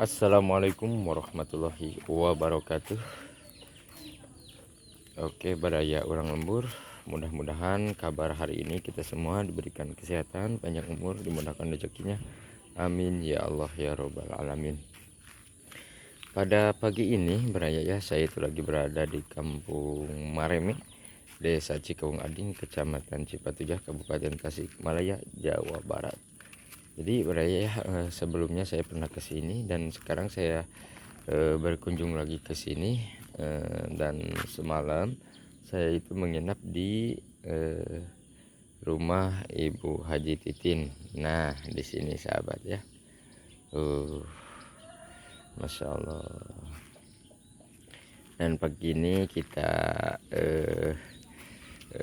Assalamualaikum warahmatullahi wabarakatuh. Oke, baraya urang lembur, mudah-mudahan kabar hari ini kita semua diberikan kesehatan, panjang umur, dimudahkan rezekinya. Amin ya Allah ya robbal alamin. Pada pagi ini baraya ya, saya itu lagi berada di Kampung Mareme, Desa Cikaung Ading, Kecamatan Cipatujah, Kabupaten Tasikmalaya, Jawa Barat. Jadi baraya ya, sebelumnya saya pernah ke sini dan sekarang saya berkunjung lagi ke sini, dan semalam saya itu menginap di rumah Ibu Haji Titin. Nah, di sini sahabat ya. Masya Allah. Dan pagi ini kita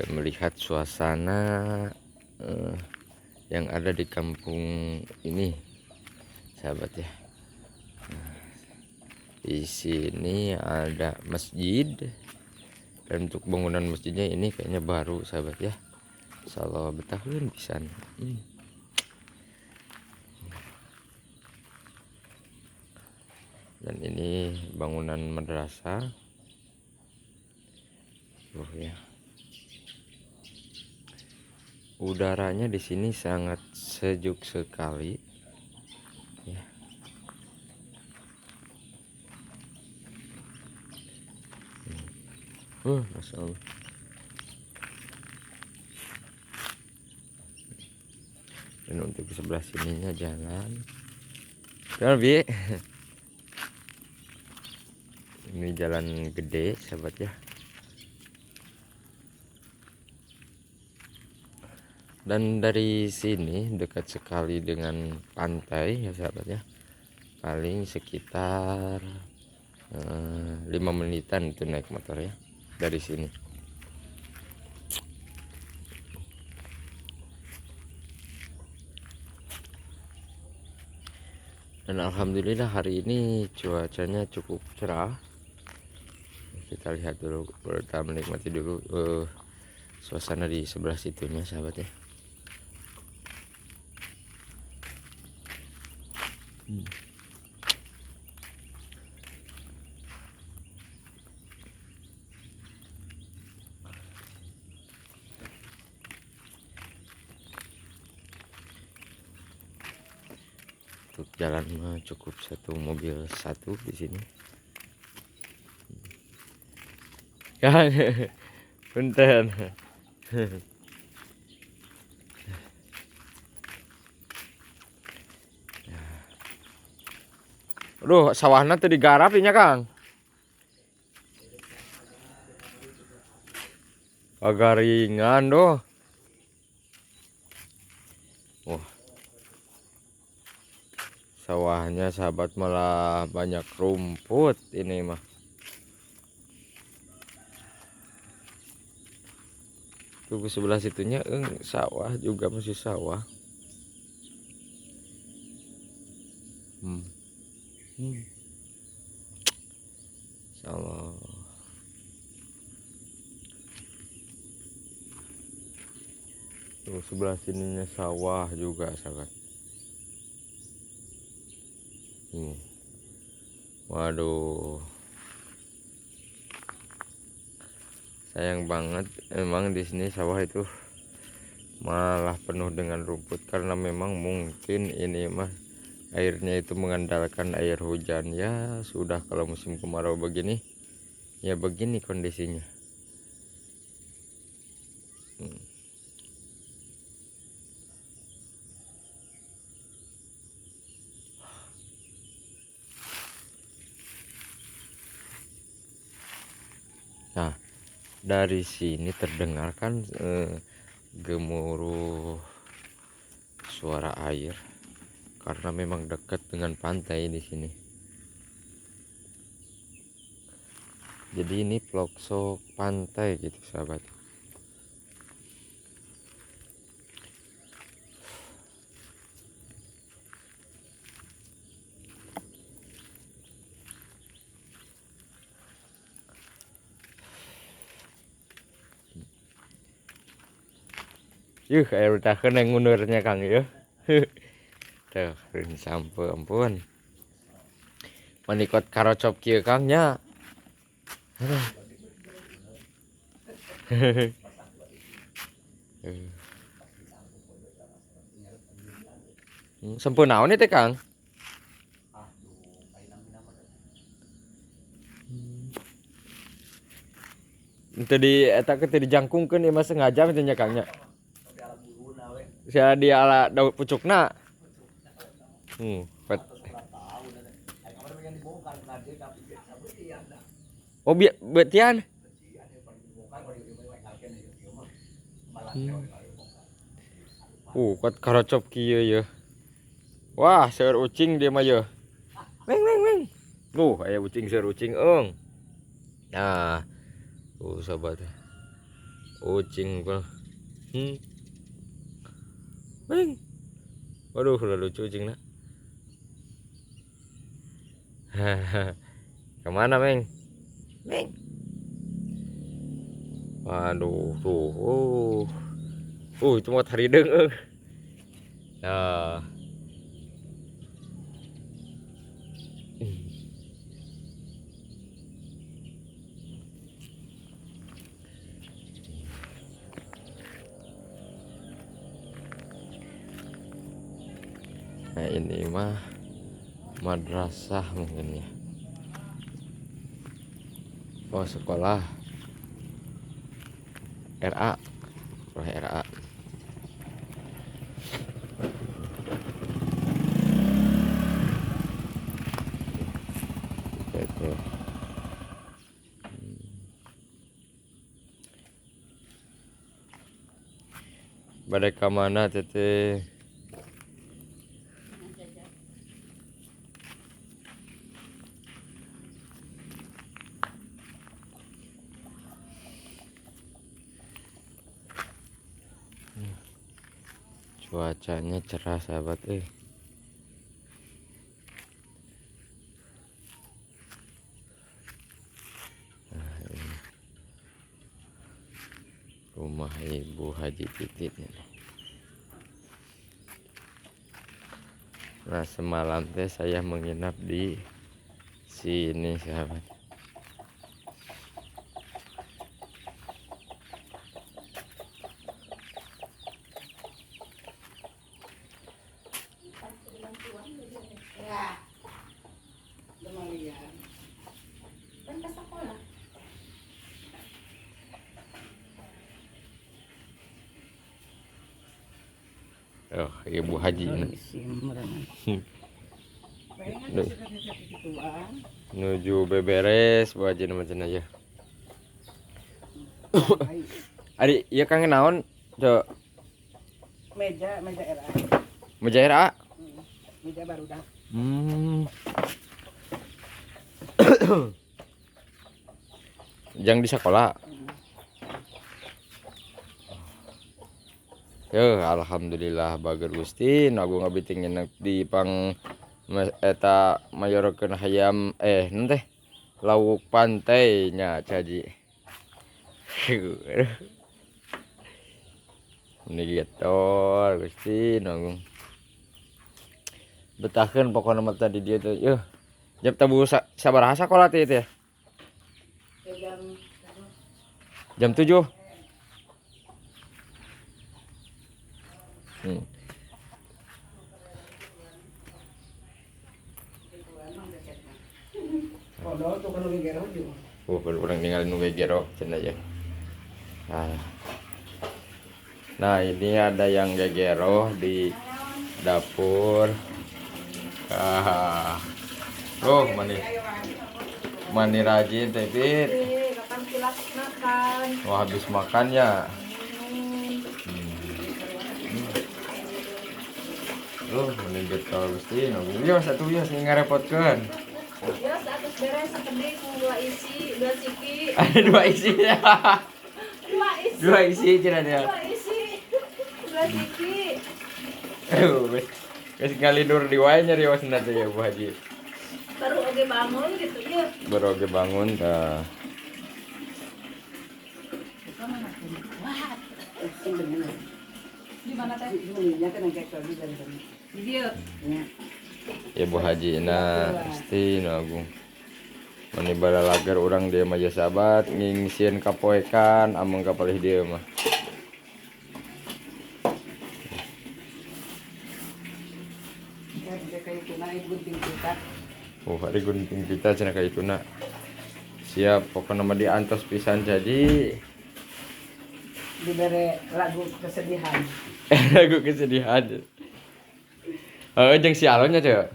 melihat suasana yang ada di kampung ini sahabat ya. Nah, di sini ada masjid dan untuk bangunan masjidnya ini kayaknya baru sahabat ya. Insyaallah betahun pisan. Dan ini bangunan madrasah. Oh ya. Udaranya di sini sangat sejuk sekali ya. Masya Allah. Dan untuk ke sebelah sininya jalan. Jalan, Bi. Ini jalan gede sahabat ya. Dan dari sini dekat sekali dengan pantai ya sahabat ya. Paling sekitar 5 menitan itu naik motor ya dari sini. Dan alhamdulillah hari ini cuacanya cukup cerah. Kita lihat dulu, kita menikmati dulu suasana di sebelah situnya sahabat ya. Untuk jalan mah cukup satu mobil satu di sini. Kan, punten. Aduh, sawahna teu digarap ieu nya, Kang. Kagaringan doh. Wah. Sawahnya sahabat malah banyak rumput ini mah. Tuh ke sebelah situnya sawah juga, masih sawah. Insyaallah. Tuh sebelah sininya sawah juga sahabat. Waduh, sayang banget emang di sini sawah itu malah penuh dengan rumput karena memang mungkin ini mah airnya itu mengandalkan air hujan ya. Sudah kalau musim kemarau begini ya begini kondisinya. Nah, dari sini terdengar kan gemuruh suara air karena memang dekat dengan pantai di sini. Jadi ini pelosok pantai gitu sahabat. Yuh, air udah kena ngundurnya Kang ya. Tuh, sampai ampun. Manikot karocop kieu Kang nya. Sempurna naon teh Kang? Teu di eta teu dijangkungkeun ieu mah sengaja teh nya Kang nya. Sia di ala daun pucukna. Oh betian. Kuat karocop kieu ye. Wah, seueur ucing dia mah ye. Meng meng meng. Aya ucing seueur ucing eung. Nah. Sobat. Ucing gua. Meng. Waduh, lucu ucingna. Kemana, Meng? Meng. Waduh, tuh. Itu mau harideung euy. Nah. Nah, ini mah madrasah mungkin ya. Oh, sekolah RA. Sekolah RA. PT. Bade ka mana teteh? Cuacanya cerah sahabat. Nah, ini rumah Ibu Haji Titit ini. Nah, semalam teh saya menginap di sini sahabat. Oh, Ibu Haji ini. Nuju beberes, Bu Haji macam aja. Ari, iya Kang naon? Cok. Meja RA. Meja RA? Meja baru dah. Jang di sekolah. Yo, alhamdulillah bager Gusti, nu agung abi teh nginep di pang eta mayorokeun hayam teh lauk pantai nya caji. Ini getol Gusti nu agung. Betahkeun pokona mah tadi dieu teh. Yeuh. Jam tabuh sabaraha sakola teh teh? Jam 7. Orang ninggalin nu gegero cenah ya. Nah, ini ada yang gegero di dapur. Oh, mani rajin teh Pit. Wah, habis makan ya. Mending getol Gusti. Yo satu yo sing ngarepotkeun. Yo satu beres sakedik dua isi, dua siki. Ada dua isi. Dua isi. Dua isi cenah dia. Dua isi. Dua siki. Geus ngalindur di wae nyariosna teh ya Bu Haji. Baru oge bangun gitu ya. Baru oge bangun tah. Di mana teh? Di kan kayak tadi dari. Di dieu. Nya. Ya Bu Haji na Gusti nu agung. Mani balalager urang dieu mah sahabat ngingsieun kapoekan ameng ka palih dieu mah. Oh, hari gunting pita cenah ka ituna. Siap, pokokna mah diantos pisan jadi Dibere lagu kesedihan. Lagu kesedihan. Heeh, jeung si Alonnya ceu.